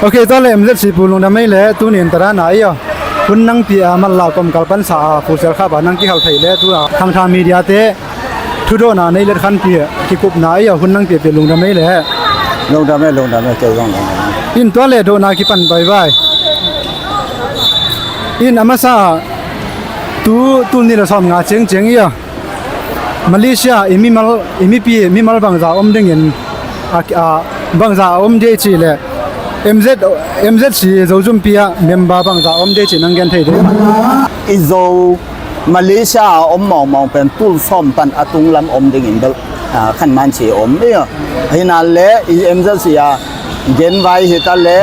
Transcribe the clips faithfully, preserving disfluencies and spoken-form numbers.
Ok, tua le M Z C pu lungdam ei le, tuni in tua dan a ei aw. Hun nang pia a, manla kawmkal pansa a, Pu Sel Khap a nang kihal thei le, tu a Thangthang Media te thudawhna nei let khan pia kikupna ei aw, hun nang pia pia lungdam ei le. Lungdam ei, lungdam ei, kei zong lungdam ei. In tua le dawhna kipan vaivai. In a masa tu, tul nih le sawmnga ciangciang ei aw. Malaysia i mimal, i mipi, mimal bangza om dingin, a, a, bangza a om dei ci le, M Z, M Z C Zo zumpi a member bangza om dei ci nang gen thei ding. I Zo Malaysia a om mawngmawng pen tul sawm pan a tunglam om dingin bel, a, khan man ci om. Ia, hi na le i M Z C a genvai hi ta le,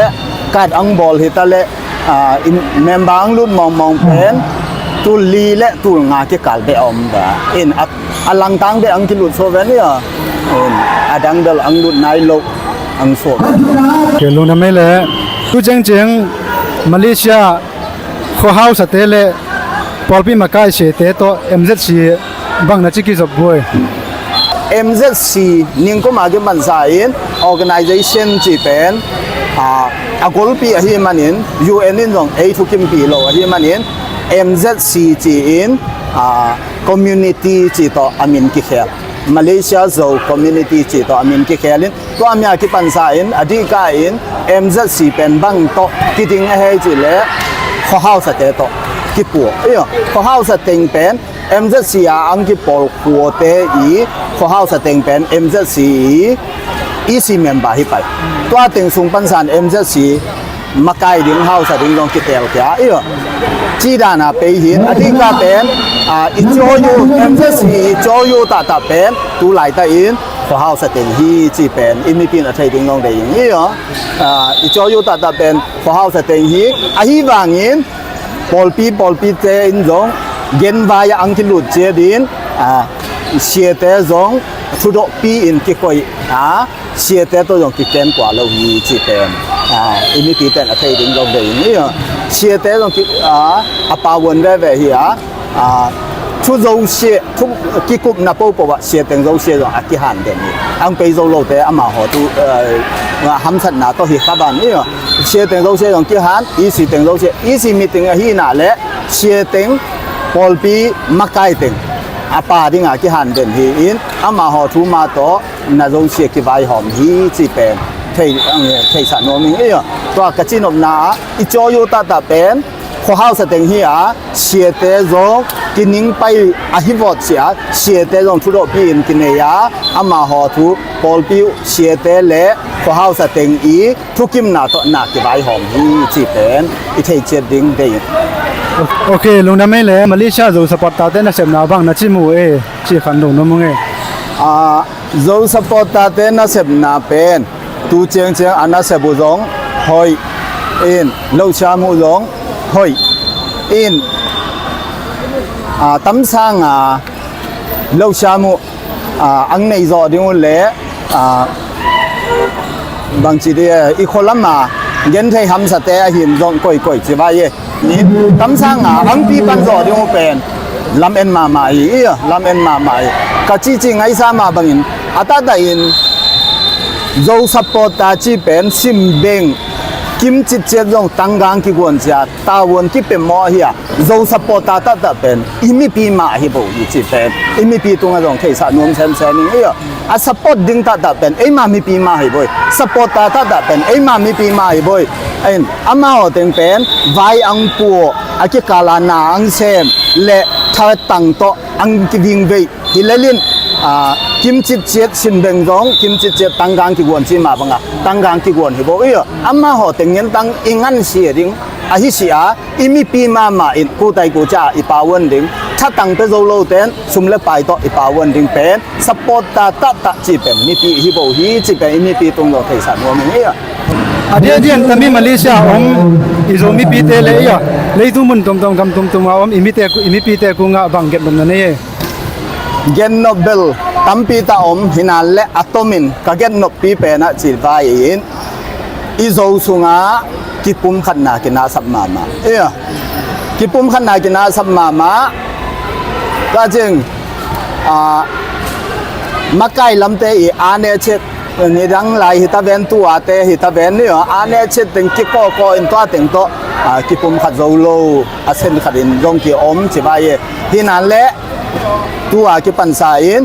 kat ang bawl hi ta le, a, i member ang lut mawngmawng pen tul li le tul nga kikal beh a om da. In a, a langtang beh ang kilut so ven ia. In a dang bel ang lut nai lo ang so. Ke lungdam ei le. Tu ciangciang Malaysia khuahausate le pawlpi makaisiate tawh M Z C bang na ci kizop buai. M Z C ningkum a kimansa in organization ci pen, a, a golpi ahi manin, U N in zong ei thukimpih lo ahi manin, M Z C ci in, a, community ci tawh a min kikhel. Malaysia Zo community ci tawh a min kikhel in, tua mi a kipansa in, a dihka in, M Z C pen bang tawh kiding a hei ci le, khuahausate tawh kipuak. Ia, khuahausa teng pen, M Z C a ang kipawl khuate i khuahausa teng pen M Z C i E C member hi pai. Tua teng sung pansan M Z C makai ding hausa ding zong kitel kia. Ia, ci dan a pei hin, a dihka pen, a, i cawyu, M Z C i cawyu tahtah pen, tu laita in khuahausa teng hi ci pen i mipi in a thei ding zong dei in. Ia, a, i cawyu tahtah pen khuahausa teng hi. Ahi vangin, pawlpi, pawlpite in zong genvai a ang kilut ciat in, a, siate zong thudawhpi in kikoih a, siate tawh zong kiken kua lo hi ci pen, a, i mipi ten a thei ding zong dei in. Ia, siate zong ki, a, a pawan veve hi a, a, thu zosia, thu kikupna popo ah siateng zosia zong a kihan den hi. Ang pei zo lote amaho tu, a, hamsatna tawh hi kha ban hi. Siateng zosia zong kihan, E C teng zosia, E C meeting ahi na le, siateng pawlpi makai teng a pa ding a kihan den hi in, amaho thu ma tawh na zosia kivaihawm hi ci pen thei, ang, theisah nuam ing. Ia, tua ka cinopna ah, i cawyu tahtah pen, khuahausa teng hi a, siate zong kining pai ahi vawt cia, siate zong thudawhpi in kinei a, amaho thu pawlpi siate le khuahausa teng i thukimna tawh na kivaihawm hi ci pen i thei ciat ding dei. Ok, lungdam ei le, Malaysia Zo supporter te nasepna bang na ci mu e, ci khan dong na mu nge. A, Zo supporter te nasepna pen, tu ciangciang a nasep uh zong hoih in, lo siam uh zong hoih in, a, tamsang a lo siam uh, a, ang nei zawh ding uh le, a, bangci di, i khualam a genthei hamsate ahin zong koikoi ci vai e. Ni, tamsang a angpi pan zawh ding uh pen lam en mahmah hi, ia, lam en mahmah hi. Ka cihcih ngaisa mah bangin, a tahtah in Zo supporter ci pen simbeng kimcitciat zong tanggang kiguan cia, tavuan kipemmaw ahi a, Zo supporter tahtah pen i mipi mah ahi bo hi ci pen i mipi tungah zong theisah nuam semsem ing. Ia, a support ding tahtah pen eima mipi mah hi boi. Supporter tahtah pen eima mipi mah hi boi. Ain, amaho teng pen vai ang puah, a kikala na ang sem le thatang tawh ang kivingveih hi lelin, a, kimcitciat sinbeng zong kimcitciat tanggang kiguan ci mah banga tanggang kiguan hi bo. Ia, amaho teng ngen tang i ngansia ding ahi si a, i mipi mahmah in kutai kuca i pawan ding, thatang pe zo loten sum le pai tawh i pawan ding pen supporter tahtah ci pen mipi hi bo hi ci pen i mipi tung lo theisah nuam ing. Ia, a diakdiak tami Malaysia om i Zo mipite le ia, leitung mun tomtom gam tomtom a om i mite, i mipite kungah bang gen nopna nei e. Gen nop bel tampi ta om hi na le a tomin ka gen noppi penah ci vai in, i Zo sungah kipumkhatna kinasap mahmah. Ia, kipumkhatna kinasap mahmah. Ka cing, a, makai lamte i a ne chet Nidang lai hita ven, tua te hita ven ni aw, a ne chet teng kikawkaw in tua teng tawh, a, kipum khat zo lo a sen khat in zong ki om ci vai e. Hinan le tua kipansa in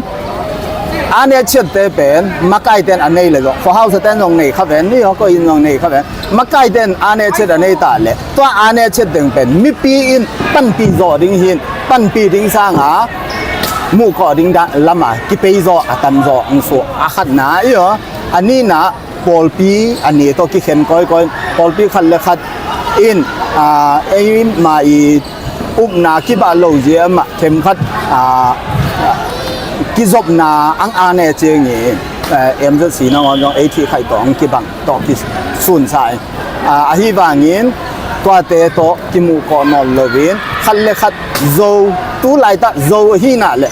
a ne chet te pen makai ten a nei le zong, khuahausa ten zong nei kha ven ni aw, koi in zong nei kha ven. Makai ten a ne chet a nei ta le tua a ne chet teng pen mipi in panpih zaw ding hin, panpih ding sanga muhkawh ding dah lama kipei zaw a tam zaw ang suah a khatna i aw. A nihna pawlpi a ni tawh kikhen kawikawi, pawlpi khat le khat in, a, eima i upna kibah lo zia mah themkhat, a, kizopna ang a ne ciangin, a, M Z C nangawn zong ei thih khaih tawh ang kibang tawh kisunsa in, a, ahi vangin tuate tawh kimuhkawh nawn loin khat le khat Zo, tu laitah Zo ahi nah le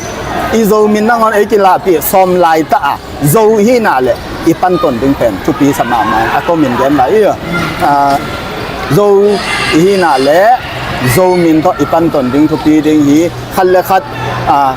i Zo min nangawn ei kilahpih sawm laitah a Zo ahi nah le i panton ding pen thupi sa mahmah a, tomin gen lai i, a, Zo i hi nah le Zo min tawh i panton ding thupi ding hi. Khat le khat, a,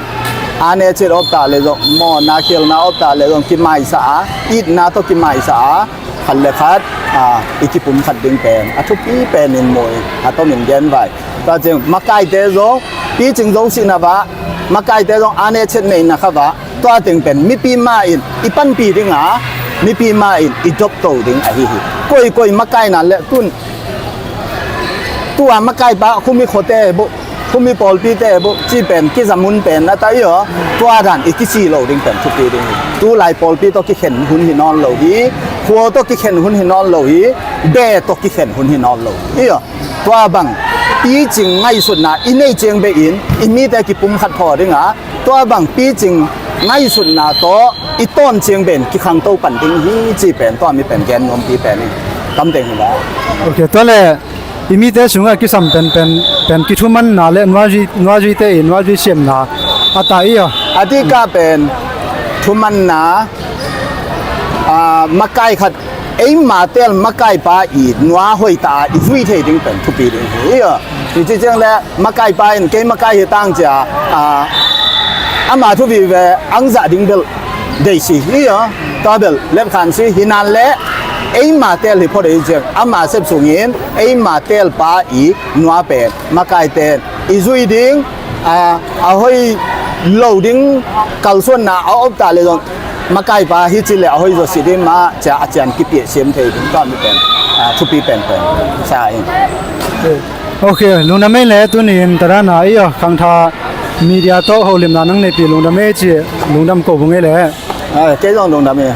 a ne cit op ta le zong, mawhna khialna op ta le zong kimaisa a, itna tawh kimaisa a, khat le khat, a, i kipum khat ding pen a thupi pen in mu in a, tomin gen vai. Tua ciang makaite zong picing zo sihna vah, makaite zong a ne cit neihna kha vah, tua teng pen mipi ma in i panpi ding a, mipi ma in i dopto ding ahi hi. Koikoi makai nah le tun tua makaipa khumi khuate buh, khumi pawlpite buh ci pen kizamun pen na ta i aw. Tua dan i kici lo ding pen thupi ding hi. Tu lai pawlpi tawh kikhen hun hi nawn lo hi. Khua tawh kikhen hun hi nawn lo hi. Be tawh kikhen hun hi nawn lo hi aw. Tua bang picing ngaihsutna i neih ciang be in i mite kipum khat thaw ding a, tua bang picing ngaihsutna tawh i tawn ciang be in kikhangto pan ding hi ci pen tua mi pen gen nuampi pen in tam teng hi la. Ok, tua le i mite sungah kisam pen pen pen kithumanna le nuazui nuazuite i nuazui siamna a ta i aw. A dika pen thumanna, a, makai khat eima tel makaipa i nua hoita a i zui thei ding pen thupi ding hi i aw. I ci ciang le makaipa in kei makai hi tang cia, a, ama thu vive ang zah ding bel deisi hi i aw. Tua bel letkhan si hi nan le eima tel hi phot i ciang ama sep sungin eima telpa i nua pen makaite in i zui ding, a, a hoi lo ding kalsuanna a op ta le zong makaipa hi ci le a hoi zaw si ding mah cia a cian kipiah siam thei ding tua mi pen, a, thupi penpen sa in. Ok, lungdam ei le tuni in tadana i aw khangtha media tawh holimna nang neipi lungdam ei ci, lungdam ko bung ei le. A, kei zong lungdam ei.